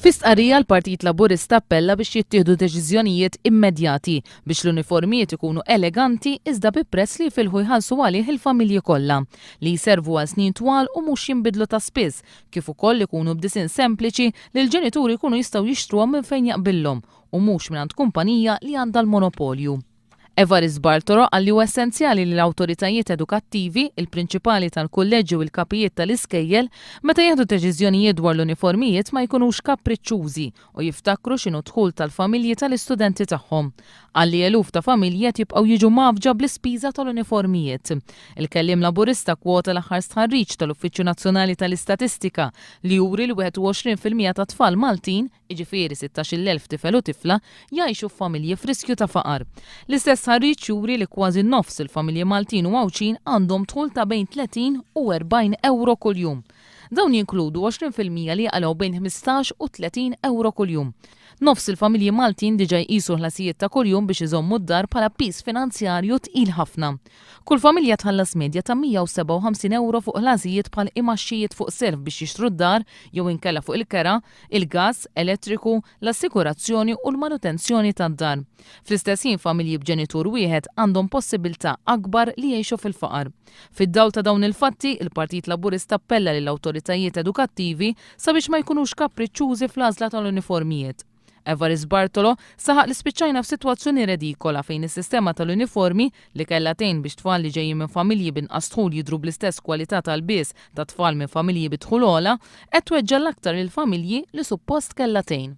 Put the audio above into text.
Fi stqarrija l-Partit Laburista appella biex jittieħdu deċiżjonijiet immedjati biex l-uniformijiet ikunu eleganti iżda bi prezz li jifilħu jħallsu għalih il-familji kollha, li jservu għal snin twal u mhux jinbidlu ta' spiss, kif ukoll ikunu b'disinn sempliċi li l-ġenituri jkunu jistgħu jixtruhom minn fejn jaqbillhom u mhux mingħand kumpanija li għandha l-monopolju. Evarist Bartolo qal li huwa essenzjali li l-awtoritajiet edukattivi, il-prinċipali tal-kulleġġi u l-kapijiet tal-iskejjel, meta jieħdu deċiżjonijiet dwar l-uniformijiet ma jkunux kapriċċużi u jiftakru x'inhu d-dħul tal-familji tal-istudenti tagħhom. Qal li eluf ta' familji qed jibqgħu jiġu mgħaffġa bl-ispiża tal-uniformijiet. Il-kelliem Laburista kkwota l-aħħar stħarriġ tal-Uffiċċju Nazzjonali tal-Istatistika li juri li 21% tat-tfal Maltin jiġifieri 16,000 tifel u tifla, jgħixu f'familji f'riskju ta' faqar. L-istess stħarriġ juri li kważi nofs il-familji Maltin u Għawdxin għandhom dħul ta' bejn 30 u 40 ewro kuljum. Dawn jinkludu 20% li jaqilgħu bejn 15 u 30 ewro kuljum. Nofs il-familji Maltin diġà jqisu l-ħlasijiet ta' kuljum biex iżommu d-dar bħala piż finanzjarju tqil ħafna. Kull familja tħallas medja ta' 157 ewro fuq ħlasijiet bħal imgħaxxijiet fuq self biex jixtru d-dar jew inkella fuq il-kera, il-gass, elettriku, l-assikurazzjoni u l-manutenzjoni tad-dar. Fl-istess ħin familji b'ġenitur wieħed għandhom possibiltà akbar li jgħixu fil-faqar. Fid-dawl ta' dawn il-fatti, il-Partit Laburista appella lill-awtoritajiet edukattivi sabiex ma jkunux kapriċċużi fl-għażla tal-uniformijiet. Evarist Bartolo saħaq li spiċċajna f'sitwazzjoni redikola fejn is-sistema tal-uniformi, li kellha tgħin biex tfal li ġejjin minn familji b'inqas dħul jidhru bl-istess kwalità ta' lbies ta' tfal minn familji bi dħul ogħla, qed tweġġa' l-aktar lill-familji li suppost kellha tgħin.